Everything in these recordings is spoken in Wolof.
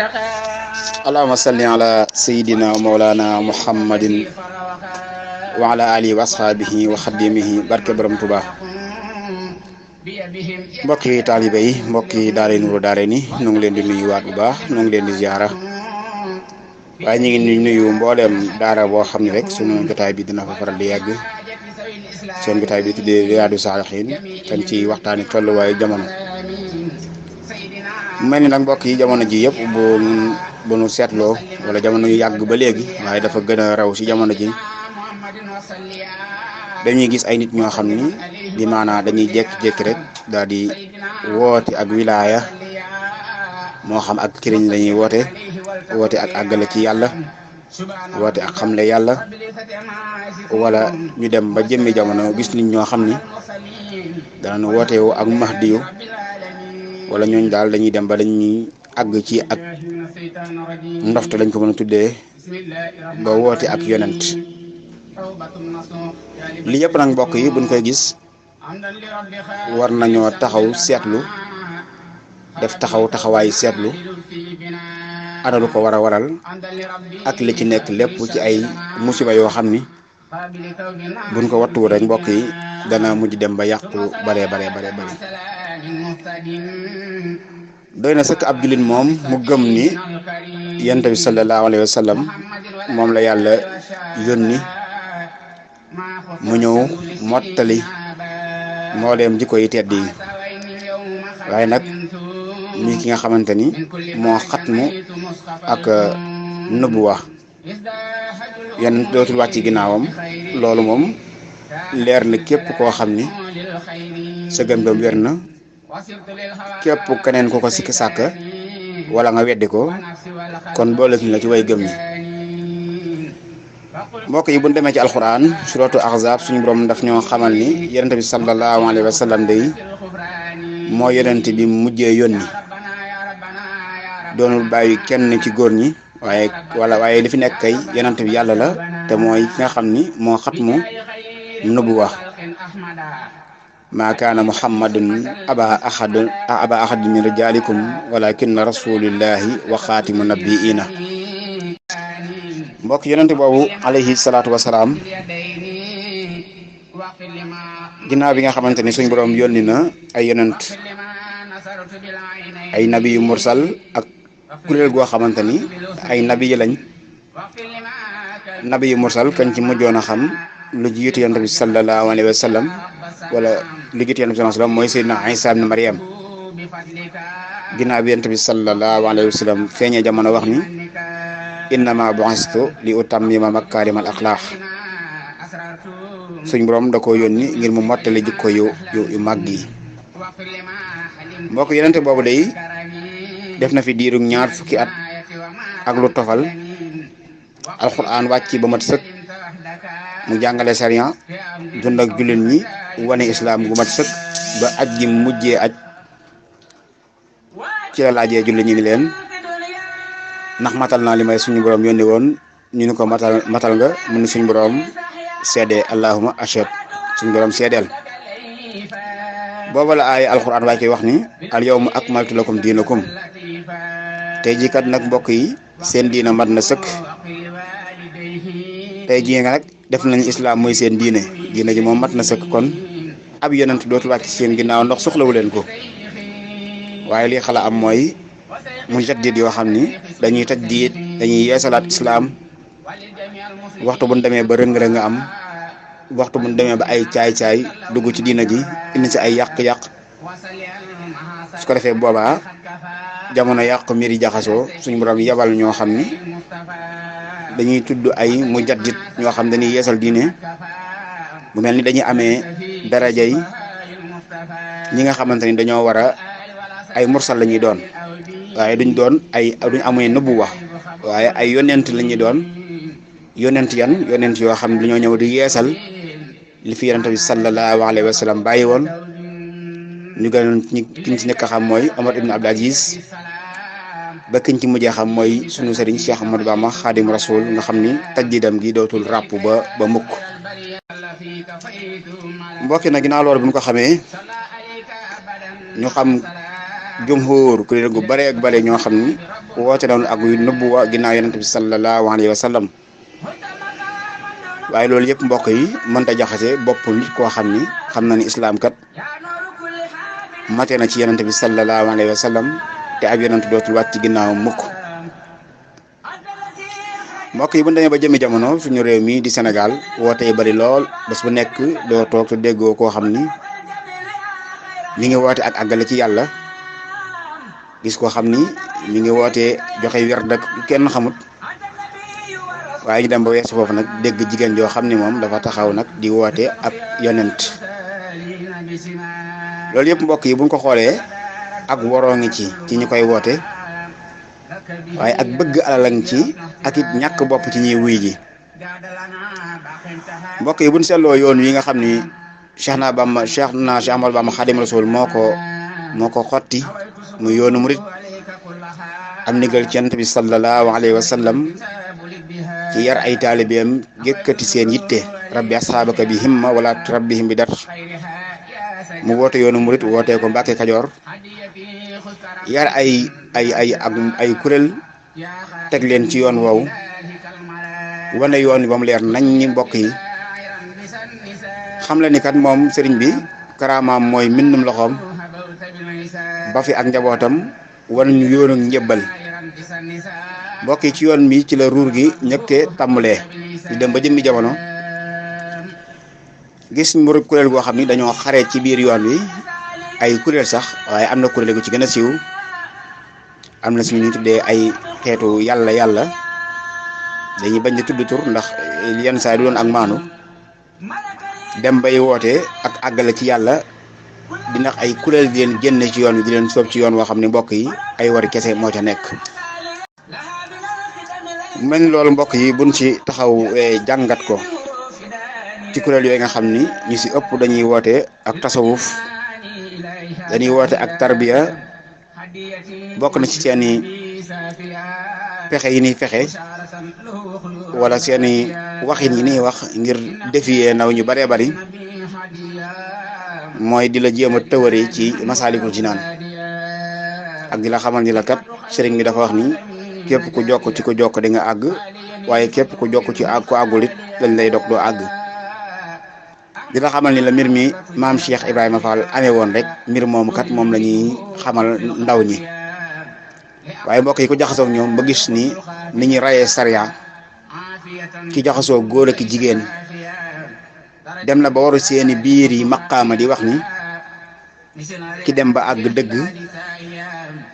allahumma salli ala sayidina wa mawlana muhammadin wa ala alihi wa ashabihi wa xadimihi barke borom Tuubaa. mbokki taalibe yi mbokki daara Nuuru Daarayni ñu ngi leen di nuyuwaat bu baax ñu ngi leen di ziara waaye ñu ngi nuyu mbooleem daara boo xam ne rek sunu jotaay bi dina fa faral di yàgg seen jotaay bi tuddee Riyaadu Saalihiin ten ci waxtaani tolluwaayu jamono. mel ni nag mbokk yi jamono ji yëpp bu nu seetloo wala jamono yu yàgg ba léegi waaye dafa gën a raw ci jamono ji dañuy gis ay nit ñoo xam ni di maanaa dañuy jékki-jékki rek daal di woote ak wilaaya moo xam ak kiriñ lañuy woote ak àggale ci yàlla woote ak xamle yàlla wala ñu dem ba jëmmi jamono gis nit ñoo xam ni danañ woote woo ak mahdiyu wala ñooñu daal dañuy dem ba dañuy àgg ci ak ndofte lañ ko mën a tuddee ba woote ak yonent li yëpp nag mbokk yi buñ koy gis war nañoo taxaw seetlu def taxawaayu seetlu ana lu ko war a waral ak li ci nekk lépp ci ay musiba yoo xam ni buñ ko wattu rek mbokk yi dana mujj dem ba yàqu bare doy na sëkk ab jullit moom mu gëm ni yonent bi sallallahu alayhi wa sallam moom la yàlla yónni mu ñëw mottali mbooleem jikko yi tedd yi waaye nag ñi ki nga xamante ni moo xatmu ak nubuwa yenn dootul wàcc ginnaawam loolu moom leer na képp koo xam ni sa gëm-gëm wér na képp keneen ku ko sikki sàkk wala nga weddi ko kon boole la ci way gëm ñi. mbokk yi bu ñu demee ci alxuraan suratu ahzab suñu borom daf ñoo xamal ni yonent bi sallallahu alayhi wa sallam day moo yonent bi mujjee yónni doonul bàyyi kenn ci góor ñi waaye li fi nekk kay yonent bi yàlla la te mooy ki nga xam ni moo xatmu nubuwa maa kaana muhammadun aba ahad min rijalikum walakinna rasulillahi wa xaatimu nabiyina. mbokk yonent boobu alayhi salaatu wasalaam ginnaaw bi nga xamante ni suñ borom yónni na ay yonent ay nabi yu mursal ak kuréel goo xamante ni ay nabi yi lañ nabi yu mursal kañ ci mujjoon a xam lu jiitu yonent bi sallallahu alayhi wa sallam wala lu jiitu yonent bi sallallahu alayhi wa sallam mooy Seydina Isa ibn Maryam ginnaaw bi yonent bi sallallahu alayhi wa sallam feeñee jamono wax ni innama bu'istu li utammima makaarimal axlaaq suñ borom da ko yónni ngir mu mottali jikko yu màgg yi. mbokk yonent boobu day def na fi diiru 20 fukki at ak lu tofal alxuraan wàcc ba mat sëkk mu jàngale sariya dund ak jullit ñi wane islaam gu mat sëkk ba aj gi mujjee aj ci la laajee jullit ñi ni leen ndax matal naa li may suñu borom yónni woon ñu ni ko matal nga mu ni suñu borom seede allahumma ashhad suñu borom seedeel. booba la ay alxuraan waay koy wax ni al yawma akmaltu lakum diinakum tey jii kat nag mbokk yi seen diina mat na sëkk tey jii nga nag def nañu islaam mooy seen diina ji moom mat na sëkk kon ab yonent dootul wàcc seen ginnaaw ndox soxlawu leen ko waaye lii xala am mooy mujaddid yoo xam ni dañuy tajdiid dañuy yeesalaat islaam waxtu bu ñu demee ba rëng-rëng nga am waxtu bu ñu demee ba ay caay-caay dugg ci diina ji indi ci ay yàq-yàq su ko defee boobaa jamono yàq mbir yi jaxasoo suñu borom yabal ñoo xam ni dañuy tudd ay mujaddid ñoo xam dañuy yeesal diine bu mel ni dañuy amee daraja yi ñi nga xamante ni dañoo war a ay mursal la ñuy doon waaye duñ amee nubuwa waaye ay yonent la ñuy doon yonent yoo xam ne dañoo ñëw di yeesal li fi yonent bi sallallahu alayhi wa sallam bàyyi woon ñu gënoon kiñ ci nekk xam mooy Omar ibn Abdul Aziz ba kiñ ci mujjee xam mooy sunu sëriñ Cheikh Ahmadou Bamba Xaadim Rasul nga xam ni tajdiidam gi dootul ràpp ba mukk. mbokki nag ginnaaw loolu bu ñu ko xamee ñu xam jumhur kuréel gu bare ak bare ñoo xam ni woote nañu ak yu nubuwa ginnaaw yonent bi sallallahu alayhi wa sallam waaye loolu yëpp mbokk yi mënta jaxase bopp nit koo xam ni xam na ni islaam kat mate na ci yonent bi sallallahu alayhi wa sallam te ab yonent dootul wàcc ci ginnaaw mukk mbokk yi bu ñu demee ba jëmi jamono suñu réew mi di Sénégal woote yi bari lool bés bu nekk doo toog te déggoo koo xam ni mi ngi woote ak àggale ci yàlla gis koo xam ni mi ngi woote joxe werd ak kenn xamut waaye ñu dem ba weesu foofu nag dégg jigéen joo xam ni moom dafa taxaw nag di woote ab yonent loolu yëpp mbokk yi buñ ko xoolee ak waroo ngi ci ñu koy woote waaye ak bëgg alal ci ak it ñàkk bopp ci ñuy wuy ji mbokk yi buñ seetloo yoon wi nga xam ni Cheikh Ahmadou Bamba Xaadimu Rasuul moo ko xotti mu yoonu murit am ndigal ci Yonent bi sallallahu alayhi wa sallam ci yar ay taalibeem yëkkati seen yitte rabbi asxaabaka bi himma wala rabbihim bi dar mu woote yoonu murit wootee ko Mbàkke Kajoor yar ay kuréel teg leen ci yoon woowu wane yoon ba mu leer nañ ñi mbokk yi xam la ni kat moom sëriñ bi karaamaam mooy mbindum loxoom ba fi ak njabootam wan ñu yoonu njëbbal mbokk yi ci yoon mi ci la ruur gi ñëkkee tàmbalee di dem ba jëmmi jamono gis murid kuréel goo xam ni dañoo xare ci biir yoon wi ay kuréel sax waaye am na kuréel gu ci gën a siiw am na suñu ñu tuddee ay xeetu yàlla dañuy bañ di tudd tur ndax yenn saa du doon ak maanu dem bay woote ak àggale ci yàlla di nax ay kuréel di leen génne ci yoon wi di leen soob ci yoon woo xam ne mbokk yi ay wari kese moo ca nekk mel ni loolu mbokk yi buñ ci taxaw jàngat ko ci kuréel yooyu nga xam ni ñu si ëpp dañuy woote ak tasawuf dañuy woote ak tarbiya bokk na ci seeni pexe yi ni fexe wala seeni waxin yi ni wax ngir défier ndaw ñu baree bari mooy di la jéem a tëwari ci Masaalikul Jinaan ak di la xamal ni la kat sëriñ bi dafa wax ni képp ku jokk ci ku jokk di nga àgg waaye képp ku jokk ci ku àggul it lañ lay dog doo àgg di la xamal ni la mbir mi maam Cheikh Ibrahima Fall amee woon rek mbir moomu kat moom la ñuy xamal ndaw ñi waaye mbokk yi ku jaxasoo ak ñoom ba gis ni ñuy rayee sariya ki jaxasoo góor ak jigéen dem na ba waru seeni biir yi maqaama di wax ni ki dem ba àgg dëgg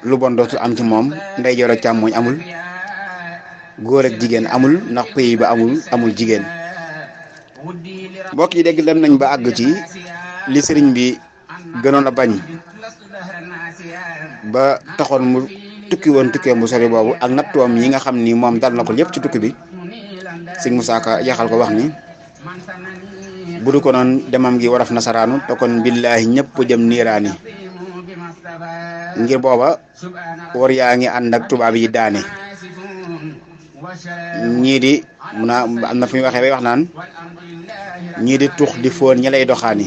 lu bon dootul am ci moom ndeyjoor ak càmmooñ amul góor ak jigéen amul ndax pays ba amul jigéen mbokk yi dégg dem nañ ba àgg ci li sëriñ bi gënoon a bañ ba taxoon mu tukki woon tukkee bu sori boobu ak nattoom yi nga xam ni moom dal na ko lépp ci tukki bi sëñ Musaa Ka yaxal ko wax ni bu du ko noon demam gi waraf nasaraanu te kon billaahi ñëpp jëm niiraani ngir booba war yaa ngi ànd ak tubaab yi daane ñii di am na fu ñu waxee bay wax naan ñii di tux di foon ñi lay doxaani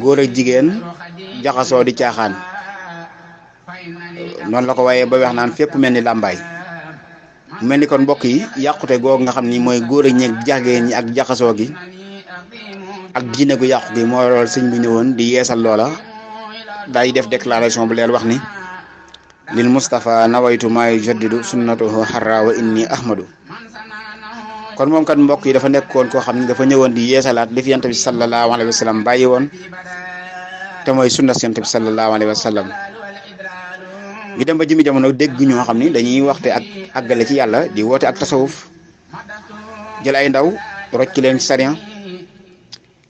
góor ak jigéen jaxasoo di caaxaan noonu la ko waaye ba wax naan fépp mel ni làmbaay mel ni kon mbokk yi yàqute googu nga xam ni mooy góor ak ñeeg jageen ñi ak jaxasoo gi ak diine gu yàqu gi moo lool sëñ bi ñëwoon di yeesal loola daay def déclaration bu leer wax ni lil Mustafa nawaytu maa yujaddidu sunnatuhu harra wa inni ahmadu kon moom kat mbokk yi dafa nekkoon koo xam ne dafa ñëwoon di yeesalaat li fi yonent bi sallallahu alayhi wa sallam bàyyi woon te mooy sunna yonent bi sallallahu alayhi wa sallam ñu dem ba jëmi jamono dégg ñoo xam ni dañuy waxte ak àggale ci yàlla di woote ak tasawuf jël ay ndaw rocc leen ci sariya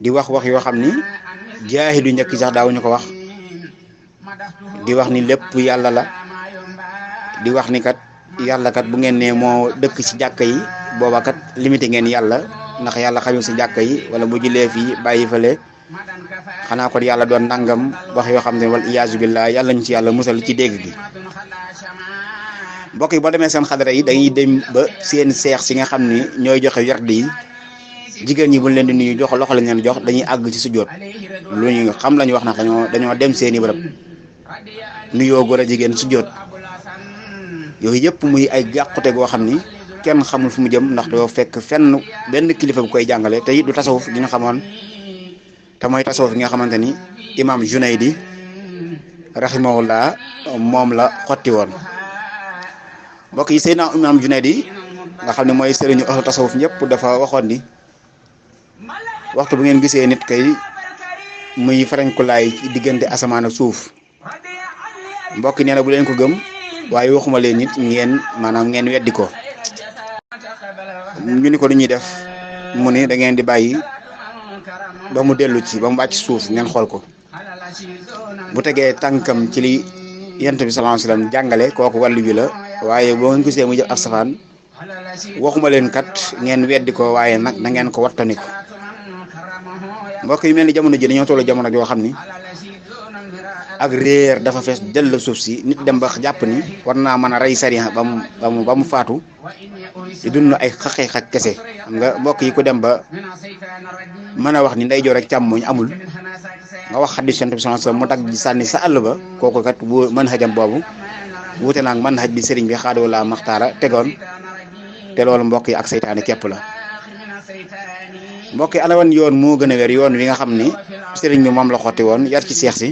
di wax yoo xam ni jaahilu njëkk sax daawuñu ko wax di wax ni lépp yàlla la di wax ni kat yàlla kat bu ngeen ne moo dëkk ci jàkka yi booba kat limité ngeen yàlla ndax yàlla xañul ci jàkka yi wala bu julee fii bàyyi fële xanaa kon yàlla doon nangam wax yoo xam ne wal iyaazu billah yàlla ñu ci yàlla musal ci dégg gi mbokk yi boo demee seen xadara yi dañuy dem ba seen seex si nga xam ni ñooy joxe werd yi jigéen ñi buñ leen di nuyu jox loxo lañ leen jox dañuy àgg ci sujjóot lu ñu xam lañu wax nag dañoo dem seeni bërëb nuyoo góor a jigéen sujjóot yooyu yëpp muy ay gàqute goo xam ni kenn xamul fu mu jëm ndax doo fekk fenn benn kilifa bu koy jàngale te it du tasawuf gi nga xamoon te mooy tasawuf gi nga xamante ni imaam Junaydi rahimahullah moom la xotti woon. mbokk yi Seydina imaam Junaydi nga xam ne mooy sëriñu ahlu tasawuf ñëpp dafa waxoon ni waxtu bu ngeen gisee nit kay muy farankulaay ci diggante asamaan ak suuf mbokk nee na bu leen ko gëm waaye waxuma leen nit ngeen maanaam ngeen weddi ko. ñu ni ko lu ñuy def mu ni da ngeen di bàyyi ba mu dellu ci ba mu wàcc suuf ngeen xool ko bu tegee tànkam ci li yonent bi sallallahu alayhi wasallam jàngale kooku wàllu bi la waaye boo ngeen gisee mu jëf ab safaan waxuma leen kat ngeen weddi ko waaye nag na ngeen ko wattaniku. mbokk yi mel ni jamono ji dañoo toll jamono joo xam ni ak réer dafa fees dell suuf si nit dem ba jàpp ni war naa mën a rey sariya ba mu faatu di dund ay xaqi-xaq kese. xam nga mbokk yi ku dem ba mën a wax ni ndeyjoor ak càmmoñ amul nga wax xadis Yonent bi sallallahu alayhi wasallam mu dagg di sànni sa àll ba kooku kat bu mën xajam boobu wuute naag mën xaj bi sëriñ bi xaadoo la maxtaara tegoon te loolu mbokk yi ak seytaane képp la. mbokk yi ana wan yoon moo gën a wér yoon wi nga xam ni sëriñ bi moom la xotti woon yar ci seex si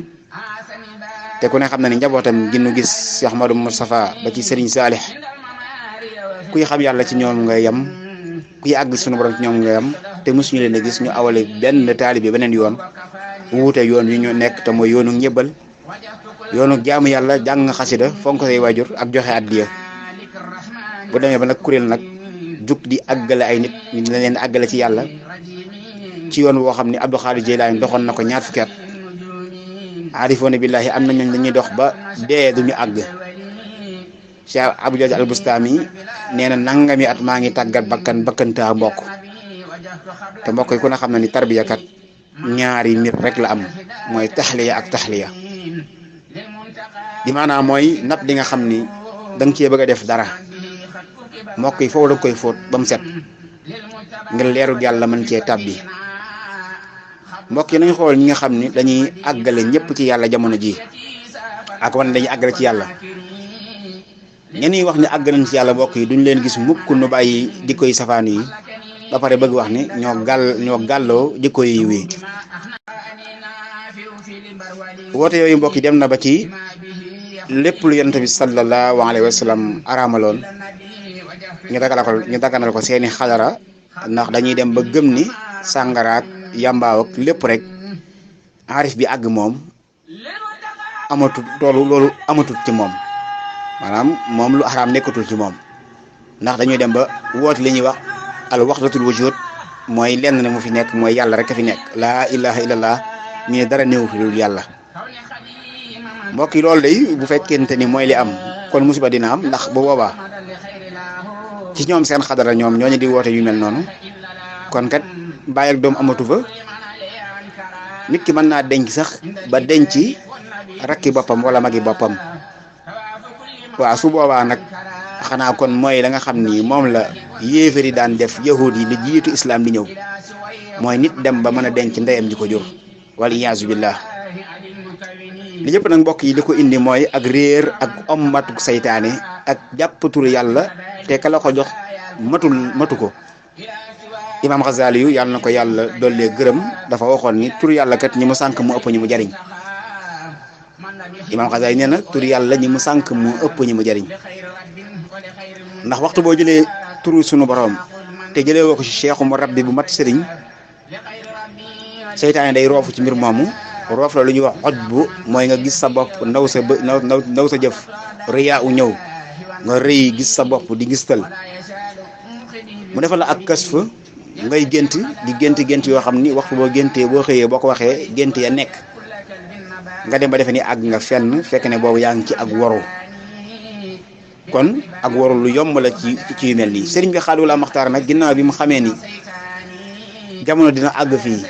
te ku ne xam na ni njabootam gi nu gis Cheikh Ahmadou Moustapha ba ci sëriñ Saalih kuy xam yàlla ci ñoom nga yem kuy àgg sunu borom ci ñoom nga yem te mosuñu leen a gis ñu awale benn taalibe beneen yoon wuute yoon wi ñu nekk te mooy yoonu ñëbbal yoonu jaamu yàlla jàng xasida fonk say waajur ak joxe addiya bu demee ba nag kuréel nag jug di àggale ay nit ñu leen àggale ci yàlla ci yoon woo xam ni Abdou Khadir Jeylaani doxoon na ko ñaar fukki at aarifoona billaahi am na ñooñ dañuy dox ba dee duñu àgg. Cheikh Abdou Jaaji al Bustami nee na nangami at maa ngi tàggat bakkantaa mbokk te mbokk yi ku ne xam na ni tarbiya kat ñaari mbir rek la am mooy taxliya ak taxliya di maanaam mooy nat di nga xam ni da nga cee bëgg a def dara mbokk yi foofu da koy fóot ba mu set ngir leeru yàlla mën cee tàbbi. mbokk yi nañu xool ñi nga xam ni dañuy àggale ñëpp ci yàlla jamono ji ak wan dañuy àggale ci yàlla ñenn wax ni àgg nañ ci yàlla mbokk yi duñ leen gis mukk nu bàyyi jikko yi safaan yi ba pare bëgg wax ni ñoo gàlloo jikko yi wi woote yooyu mbokk yi dem na ba ci lépp lu yonent bi sallallahu alayhi wa sallam araamaloon ñu daganal ko seeni xadara ndax dañuy dem ba gëm ni sàngaraak yambaaw ak lépp rek aarif bi àgg moom amatut loolu amatut ci moom maanaam moom lu xaraam nekkatul ci moom ndax dañuy dem ba woote li ñuy wax al wahdatul wujud mooy lenn ne mu fi nekk mooy yàlla rek a fi nekk laa ilaha illallah ñu ne dara néew fi dul yàlla. mbokk yi loolu day bu fekkente ni mooy li am kon musiba dina am ndax bu boobaa ci ñoom seen xadara ñoom ñooñu di woote yu mel noonu kon kat bàyyi ak doom amatu fa nit ki mën naa denc sax ba denc rakki boppam wala magi boppam waaw su boobaa nag xanaa kon mooy la nga xam ni moom la yéefari daan def yahud yi li jiitu islam di ñëw mooy nit dem ba mën a denc ndeyam ji ko jur wala iyaazu billah li yëpp nag mbokk yi li ko indi mooy ak réer ak ommatu saytaane ak jàpp turu yàlla te ka la ko jox matu ko. Imam Ghazali yu yàlla na ko yàlla dollee gërëm dafa waxoon ni tur yàlla kat ñi mu sànk mu ëpp ñi mu jariñ Imam Ghazali nee na tur yàlla ñi mu sànk mu ëpp ñi mu jariñ ndax waxtu boo jëlee turu sunu borom te jëlee woo ko ci cheikhu mu rabbi bu mat sëriñ seytaane day roofu ci mbir moomu roof la lu ñuy wax xoj bu mooy nga gis sa bopp ndaw sa jëf riyaa u ñëw nga rëy gis sa bopp di gis tal mu defal la ak kas fa ngay gént di gént yoo xam ni waxtu boo géntee boo xëyee boo ko waxee gént ya nekk nga dem ba defe ni àgg nga fenn fekk ne boobu yaa ngi ci ak waru kon ak waru lu yomb la ci yu mel nii sëriñ bi Xaadimu Laahi Maxtaar nag ginnaaw bi mu xamee ni jamono dina àgg fii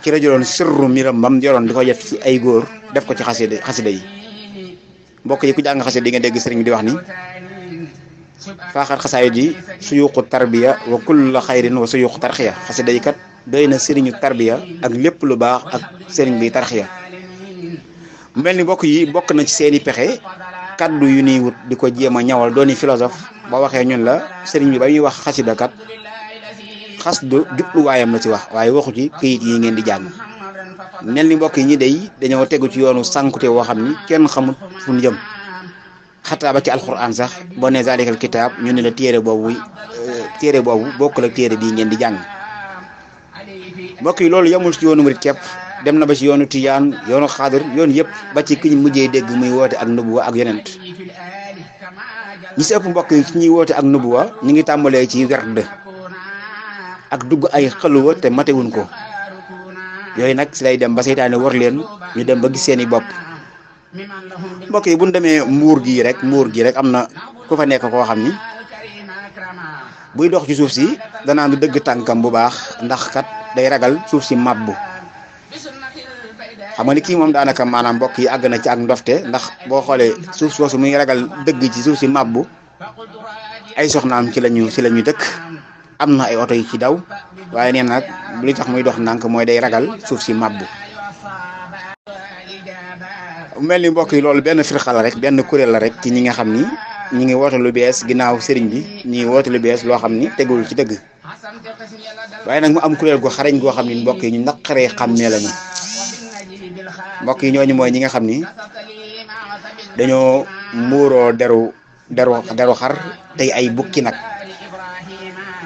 ci la jëloon sirru miram bam joroon di ko def ci ay góor def ko ci xasida yi mbokk yi ku jàng xasida di nga dégg sëriñ bi di wax ni faaxaat xasaayid yi suyuqu tarbiya wa kullu xayrin wa suyuqu tarxiya xasida yi kat doy na sëriñu tarbiya ak lépp lu baax ak sëriñ bi tarxiya mel ni mbokk yi bokk na ci seeni pexe kaddu yu ñuy wut di ko jéem a ñawal dooni philosophe ba waxee ñun la sëriñ bi ba ñuy wax xasida kat xas du jubluwaayam la ci wax waaye waxu ci këyit yi ngeen di jàng mel ni mbokk yi ñi day dañoo tegu ci yoonu sànkute woo xam ni kenn xamul fu ñu jëm xataa ba ci alquran sax boo ne zalikal kitaab ñu ne la téere boobu bokkul ak téere bii ngeen di jàng mbokk yi loolu yamul ci yoonu murit képp dem na ba ci yoonu tijaan yoonu xaadir yoonu yëpp ba ci ki ñu mujjee dégg muy woote ak nubuwa ak yonent ñi si ëpp mbokk yi ci ñuy woote ak nubuwa ñu ngi tàmbalee ci werd ak dugg ay xaluwa te matewuñ ko yooyu nag si lay dem ba seytaane war leen ñu dem ba gis seeni bopp mbokk yi bu ñu demee mbuur gi rek am na ku fa nekk koo xam ni buy dox ci suuf si danaa du dëgg tànkam bu baax ndax kat day ragal suuf si mabbu xam nga ni kii moom daanaka maanaam mbokk yi àgg na ci ak ndofte ndax boo xoolee suuf soosu muy ragal dëgg ci suuf si mabbu ay soxnaam ci lañu dëkk am na ay oto yi ci daw waaye nee nag li tax muy dox ndànk mooy day ragal suuf si mabbu mel ni mbokk yi loolu benn firqa la rek benn kuréel la rek ci ñi nga xam ni ñi ngi woote lu bees ginnaaw sëriñ bi ñi ngi woote lu bees loo xam ni tegul ci dëgg waaye nag mu am kuréel gu xarañ goo xam ni mbokk yi ñu naqaree xàmmee lañu mbokk yi ñooñu mooy ñi nga xam ni dañoo muuroo deru xar tey ay bukki nag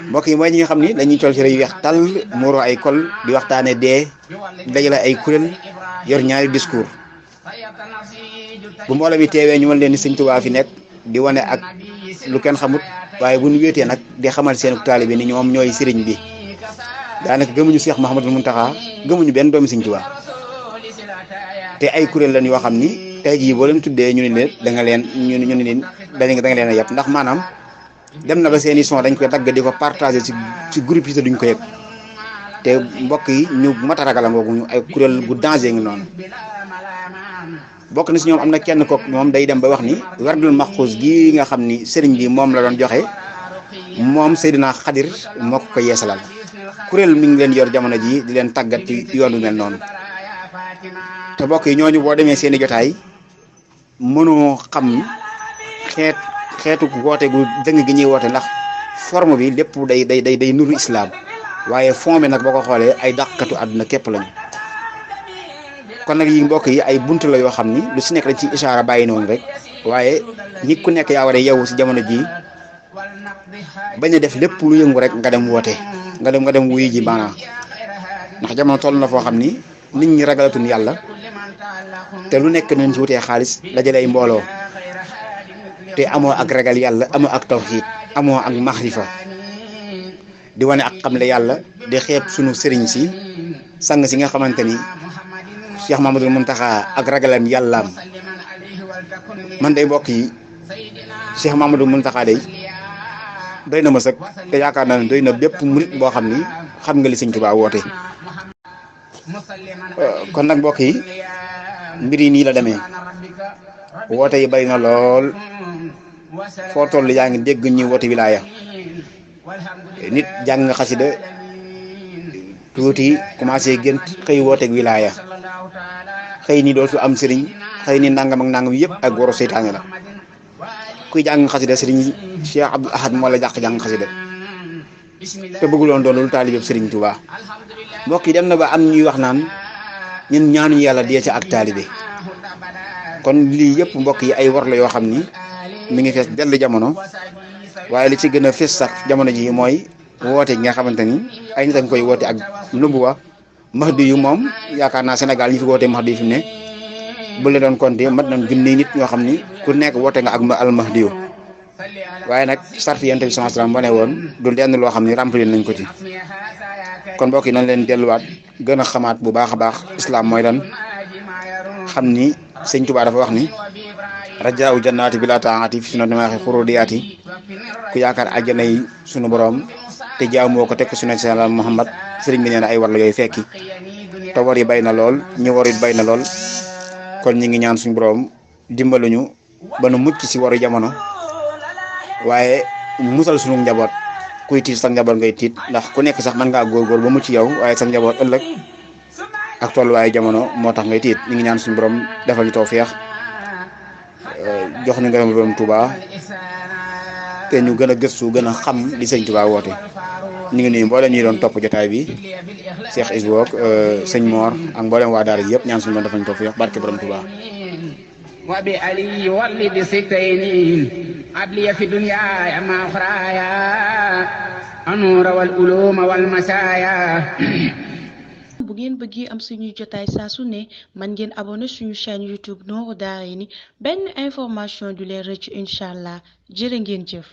mbokk yi mooy ñi nga xam ni dañuy tol ci yu weex tàll muuroo ay kol di waxtaane dee dajale ay kuréel yor ñaari discours bu mbooloo mi teewee ñu mën leen ni Sëñ Tuubaa fi nekk di wane ak lu kenn xamut waaye bu ñu wéetee nag di xamal seen taalibe ni ñoom ñooy sëriñ bi daanaka gëmuñu Cheikh Mouhamadou Mountakha gëmuñu benn doomi Sëñ Tuubaa te ay kuréel lañ yoo xam ni tey jii boo leen tuddee ñu ne leen da nga leen da nga leen a yëpp ndax maanaam dem na ba seen i son dañ koy dagg di ko partager ci groupe yi te duñ ko yëg te mbokk yi ñu mat a ragal ngoogu ay kuréel gu danger ngi noonu bokk na si ñoom am na kenn kook moom day dem ba wax ni werdul maxuus gi nga xam ni sëriñ bi moom la doon joxe moom Seydina Xadir moo ko yeesalal kuréel mi ngi leen yor jamono ji di leen tàggat ci yoon wu mel noonu te mbokk yi ñooñu boo demee seeni jotaay mënoo xam xeetu woote gu dëng gi ñuy woote ndax forme bi lépp day nuru islam waaye fond bi nag boo ko xoolee ay dàqatu àdduna képp lañu kon nag yi mbokk yi ay bunt la yoo xam ni lu si nekk dañ ci ishaara bàyyi noonu rek waaye nit ku nekk yaa war a yeewu si jamono ji bañ a def lépp lu yëngu rek nga dem woote nga dem wuyu ji maanaam ndax jamono toll na foo xam ni nit ñi ragalatuñ yàlla te lu nekk nañ ci wutee xaalis dajale ay mbooloo te amoo ak ragal yàlla amoo ak tawxiid amoo ak maxrifa di wane ak xamle yàlla di xeeb sunu sëriñ si sang si nga xamante ni Cheikh Mamadou Mountakha ak ragalam yàllaam man day mbokk yi Cheikh Mamadou Mountakha day doy na ma sëkk te yaakaar naa ne doy na bépp murit boo xam ni xam nga li Sëñ Tuubaa woote kon nag mbokk yi mbir yi nii la demee woote yi bari na lool foo toll yaa ngi dégg ñi woote wilaaya nit jàng nga xasida tuuti commencé gént xëy wooteeg wilaaya xëy ni dootu am sëriñ xëy ni nangam ak nangam yëpp ak woro seytaane la kuy jàng xasida sëriñ Cheikh Abdou Ahad moo la jàq jàng xasida te bëgguloon doon lu taalibe sëriñ Tuubaa mbokk yi dem na ba am ñuy wax naan ñun ñaanuñu yàlla dee ca ak taalibe kon lii yëpp mbokk yi ay war la yoo xam ni mi ngi fees dell jamono waaye li ci gën a fees sax jamono ji mooy woote gi nga xamante ni ay nit a ngi koy woote ak nubuwa mahdi yu moom yaakaar naa Sénégal ñi fi woote mahdi yu fi ne bu la doon compter mat nañ junni nit ñoo xam ni ku nekk woote nga ak al mahdi yu waaye nag sart yonent bi sallallahu alayhi wasallam wane woon du lenn loo xam ni remplir nañ ko ci kon mbokk yi nañ leen delluwaat gën a xamaat bu baax a baax islam mooy lan xam ni Sëñ Tuubaa dafa wax ni rajaaw jannaati bila taati fi sunu demaaxi xurudiyaati ku yaakaar àjjana yi sunu borom te jaamoo ko tekk sunu sala Muhammad sëriñ bi nee na ay war la yooyu fekki te war yi bay na lool ñu war it bay na lool kon ñi ngi ñaan suñu borom dimbaluñu ba nu mucc si waru jamono waaye musal sunu njaboot kuy tiit sa njaboot ngay tiit ndax ku nekk sax mën ngaa góorgóor ba mucc yow waaye sa njaboot ëllëg ak tolluwaayu jamono moo tax ngay tiit ñu ngi ñaan suñu borom defal ñu tawfeex jox ñu ngërëm borom Touba te ñu gën a gëstu gën a xam li sëñ Touba woote ñu ngi nuyu mboolem ñi doon topp jotaay bi Cheikh Isbu ak sëñ Mor ak mboolem waa daara ji yëpp ñaan suñu borom defal ñu tawfeex barke borom Touba. وبي علي ولد ستين أبلي في دنيا ما أخرايا النور والعلوم والمسايا bu ngeen bëggee am suñuy jotaay saa su ne man ngeen abonné suñu chaîne YouTube Nourou Darayni benn information du leen rëcc incha allah jërë ngeen jëf.